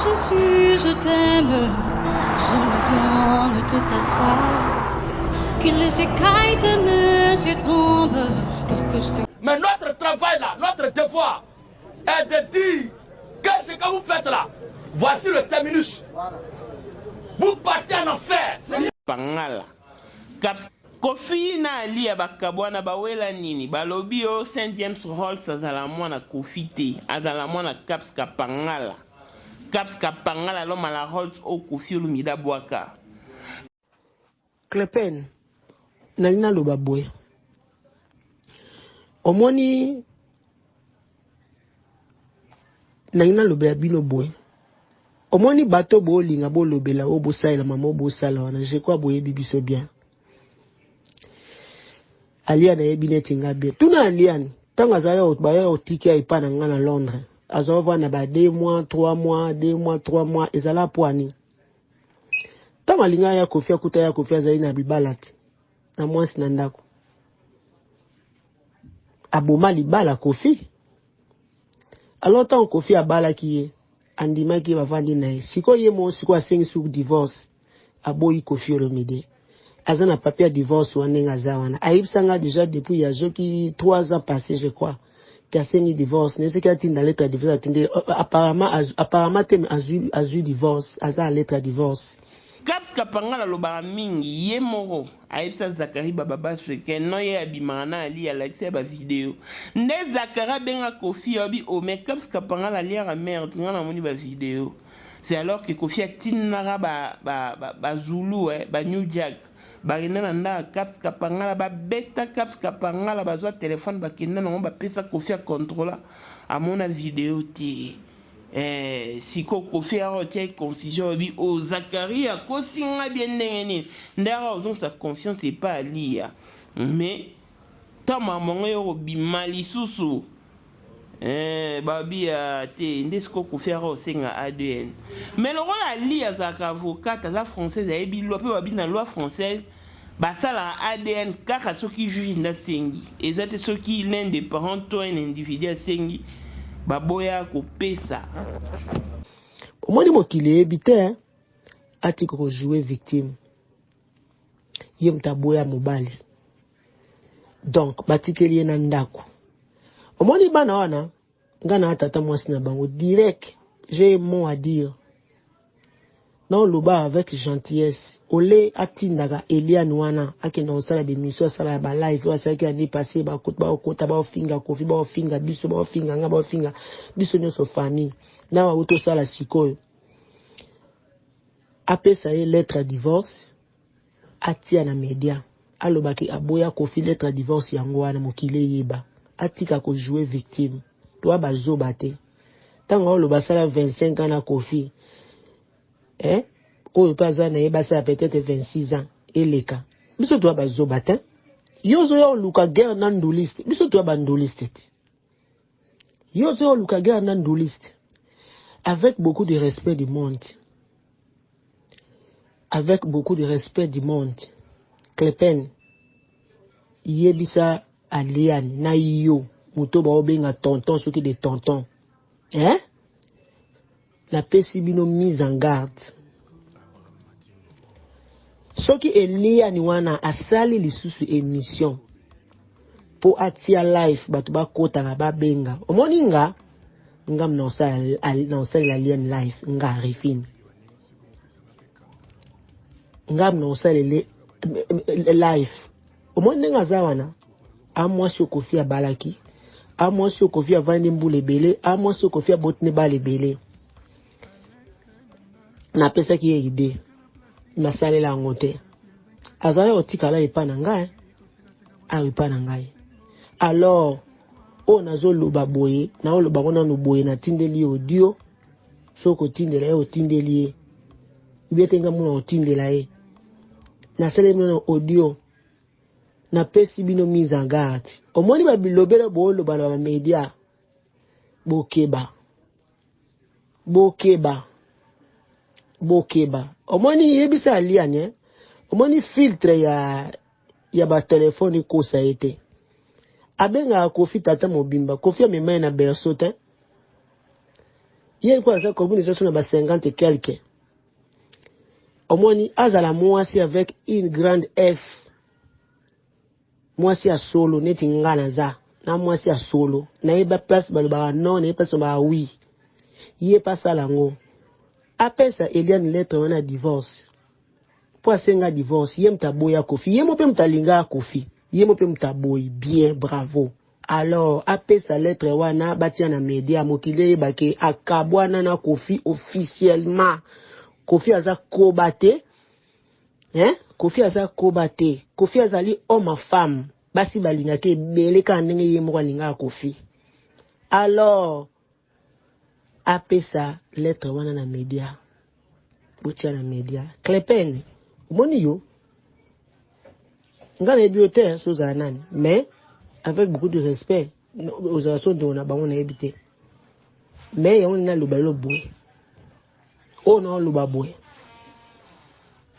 Jésus, je t'aime, je me donne tout à toi. Que les écailles de mes yeux tombent pour que je te... Mais notre travail là, notre devoir est de dire que ce que vous faites là, voici le terminus. Vous partez en enfer. Pangala. Caps Koffi na Aliya bakabwana bawela nini? Balobi oh Saint James Rolls azala mwana Koffi te, azala mwana Caps Kapangala. Caps Kapangala l'homme à la Rolls oyo Koffi Olomide abwaka. Clepen, nalingi naloba boye, omoni nalingi nalobela bino boye, omoni bato bolinga bolobela oyo bosalela mama oyo bosala wana, je crois boyebi biso bien. Aliane ayebi neti nga bien. Tuna Aliane, ntango azalaki baya otiki ya epa na nga na Londres, azala ovanda ba 2 mois, 3 mois, 2 mois, 3 mois, ezala pwani. Ntango alinga ya Kofi akuta ya Kofi azali na libala te, na mwasi na ndako. Aboma libala Kofi. Alors ntango Kofi abalaki ye, andimaki ye bavandi na ye. Sikoyo ye moko sikoyo asengi suku divorce, aboyi Kofi Olomide. Aza na papier ya divorce wana ndenge aza wana. Ayebisa nga déjà depuis ya soki 3 ans passé je crois. Ke asengi divorce, nayebi soki atinda lettre ya divorce atindi apparemment apparemment te mais azui azui divorce, aza na lettre ya divorce. Kaps Kapangala alobaka mingi ye moko ayebisa Zacharie Bababaswe que non ye abimaka na Ali alakisa ye ba video nde Zacharie abenga Koffi alobi oh mais Kaps Kapangala aliaka merde nga namoni ba video c'est alors que Koffi atindaka ba ba ba Zulu eh ba New Jack bakenda na ndaka Kaps Kapangala ba beta Kaps Kapangala bazwa telephone bakenda nango bapesa Koffi a controla amona video te. Eh sikoyo koffi aka otiaki confusion olobi oh Zacharie akosi nga bien ndenge nini nde aka ozongisa confiance epa Aliya mais tango makambo yango eye kobima lisusu eh balobi ah te nde sikoyo koffi aka osenga ADN mais lokola Aliya azalaka avocate aza française ayebi loi pe balobi na loi française Basalaka ADN kaka soki juge nde asengi. Eza te soki l'un des parents to un individu asengi, baboya kopesa. Omoni mokili eyebi te hein? Atika ko jouer victime. Ye moto aboya mobali. Donc batikeli ye na ndako. Omoni bana wana nga na tata mwasi na bango direct j'ai mot à dire naoloba avec gentillesse ole atindaka Eliane wana akenda kosala bemission asala ya balive oyo asalaki année passée baokota baofinga Kofi baofinga biso baofinga nga baofinga biso nyonso famille na bauti osala sikoyo apesa ye lettre ya divorce atia na media aloba ke aboya koffi lettre ya divorce yango wana mokili eyeba atika ko jouer victime toa ba zoba te tango aoloba asala 25 ans na koffi eh oyo pe aza na ye basala peut-être 26 ans eleka biso toa ba zoba te yo ozoya oluka guerre na nduliste biso toa ba nduliste te yo ozoya oluka guerre na nduliste avec beaucoup de respect du monde Avec beaucoup de respect du monde Clepen yebisa Aliane na yo moto baobenga tonton soki de tonton hein napesi bino mise en garde soki Eliane wana asali lisusu emission po atia live bato bakotaka babenga omoni nga ngam na osalela Aliane live nga Rifine ngam na osalele live omoni ndenge aza wana amwasi oyo kofi abalaki amwasi oyo kofi avandi mbula ebele amwasi oyo kofi aboti ne bala ebele napesaki ye ide nasalela yango te azalaki kotikala epai na ngai awa epai na ngai alors oyo nazoloba boye naoloba ngo nanu boye natindeli ye audio soki okotindela ye otindeli ye ubie te nga mona otindela ye nasaleli bino na audio napesi bino mise en garde omoni babilobela booloba na bamedia bokeba bokeba bokeba omoni yebisa aliane eh? omoni filtre ya ya batelefone ekosa ye te abengaka kofi tata mobimba kofi amema ye na berceau te. Ye ko aza combien deja so na ba 50 et quelque. Omoni azala mwasi avec une grande F. Mwasi ya solo neti nga naza na mwasi ya solo nayeba place balobaka non nayebi place balobaka oui. Ye pe asala yango. Apesa Eliane lettre wana ya divorce. Po asenga divorce ye moto aboya Koffi ye mo pe moto alingaka Koffi ye mo pe moto aboyi bien bravo. Alors apesa lettre wana batia na media mokili eyeba ke akabwana na Koffi officiellement. Koffi aza koba te hein? Koffi aza koba te. Koffi azali homme à femme. Basi balingaka ebele kaka ndenge ye moko alingaka Koffi. Alors apesa lettre wana na media. Botia na media. Clepen, omoni yo? Nga nayebi yo te so ozala nani mais avec beaucoup de respect ozala so ndeko na bango nayebi te mais yango nde naloba lelo boye oyo naoloba boye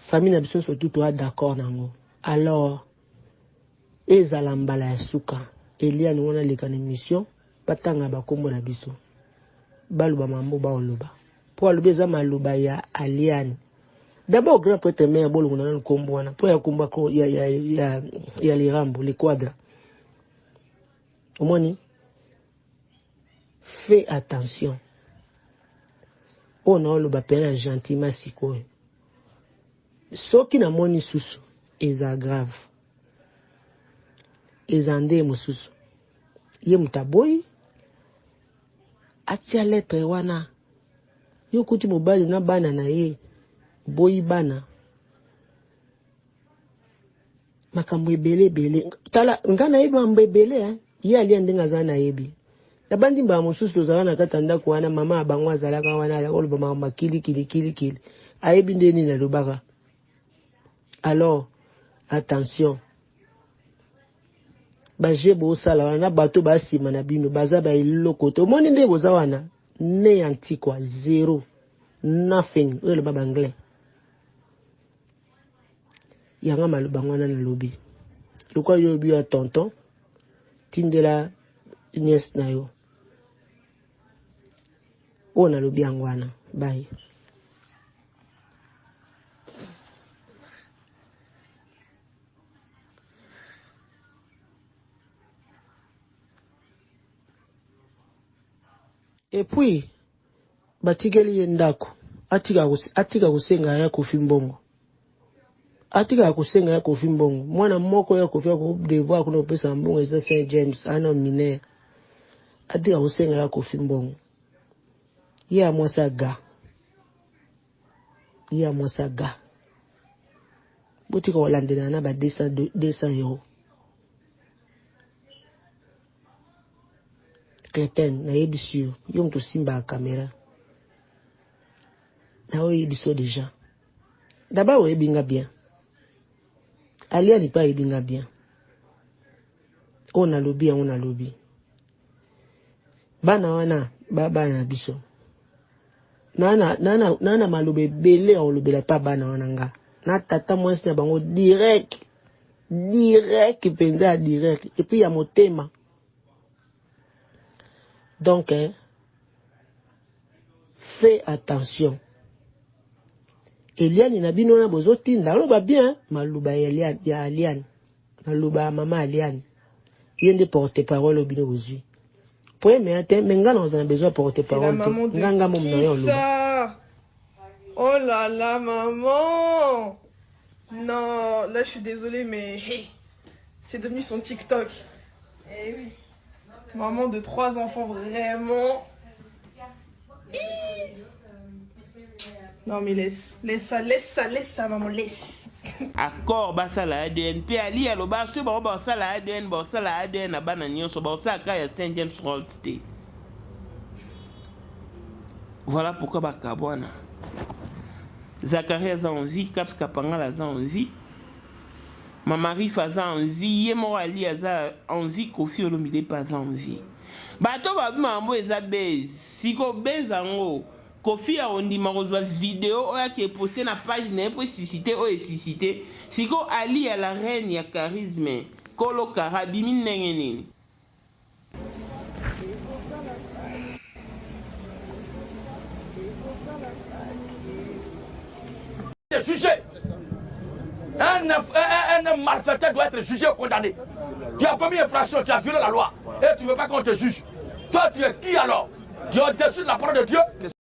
famille na biso nyonso tout toa d'accord nango alors ezala mbala ya suka Eliane wana aleka na émission batanga bakombo na biso baloba mambo baoloba po alobi eza maloba ya Aliane d'abord grand prêtre mère bolongola nanu kombo wana po ya kombo ya, ya, ya, ya lirambo le quadra omoni fais attention oyo naoloba pena gentiment sikoyo soki namoni susu eza grave eza nde mosusu ye moto aboyi atia lettre wana yo okuti mobali na bana na ye boyi bana makambo ebele ebele tala nga nayebi makambo ebele eh. ye alia ndenge aza nayebi nabandi mbala mosusu tozalaka na kati ya ndako wana mama ya bango azalaka wana azalaka koloba makambo ya kilikili kilikili ayebi nde nini alobaka alors attention ba jeu bosala wana na bato ba nsima na bino baza ba eloko te omoni nde boza wana ne ya ntikwa zero nothing oyo eloba ba anglais yanga maloba yango wana nalobi lokola yo olobi ya tonton tindela nièce na yo oyo nalobi yango wana bye. Et puis batikeli ye ndako atika atika kosenga ya Koffi mbongo atikaka kosenga ya Koffi mbongo mwana moko ya Koffi ako devoir kuna kopesa mbongo eza Saint James ana mineur atika kosenga ya Koffi mbongo ye ya mwasi aga ye ya mwasi aga botika kolandela na ba 200 200 euro Cleten nayebisi yo yo moto osimbaka kamera na oyebi so deja d'abord oyebi nga bien aliani mpe ayebi nga bien oyo nalobi yango nalobi bana wana ba bana na biso na na na na na maloba ebele ya kolobela mpe bana wana nga na tata mwasi na bango direct direct mpenza ya direct epuis ya motema donc eh, fais attention eliane na bino wana bozotinda oloba bien maloba ya eliane ya aliane maloba ya mama aliane ye nde porte parole oyo bino bozwi problème ya te me nga nakozala na besoin ya porte C'est la parole te maman de nga nga momu na qui yo oloba ça? Oh là là, maman! Non, là je suis désolée, mais hey, c'est devenu son TikTok. Eh oui. Maman de trois enfants, vraiment. Hi Non mais laisse, laisse ça, laisse ça, laisse ça, maman, laisse. Accord basala ADN mpe Ali aloba soki bango basala ADN basala ADN na bana nyonso basala kaka ya Saint James Rolls te. Voilà pourquoi bakabwana. Zacharie aza en vie, Caps Kapangala aza en vie. Mama Rifa aza en vie, ye moko Ali aza en vie, Koffi Olomide mpe aza en vie. Bato babi makambo eza buzz. Siko buzz yango Koffi akondima kozwa video oyo ake poste na page na ye mpo esuscite oyo esuscite. Siko Ali ya la reine ya charisme, kolo kara abimi ndenge nini? Jugé. Un, un, un, malfaiteur doit être jugé ou condamné. Tu as commis infraction, tu as violé la loi et tu ne veux pas qu'on te juge. Toi, tu es qui alors? Tu es au-dessus de la parole de Dieu?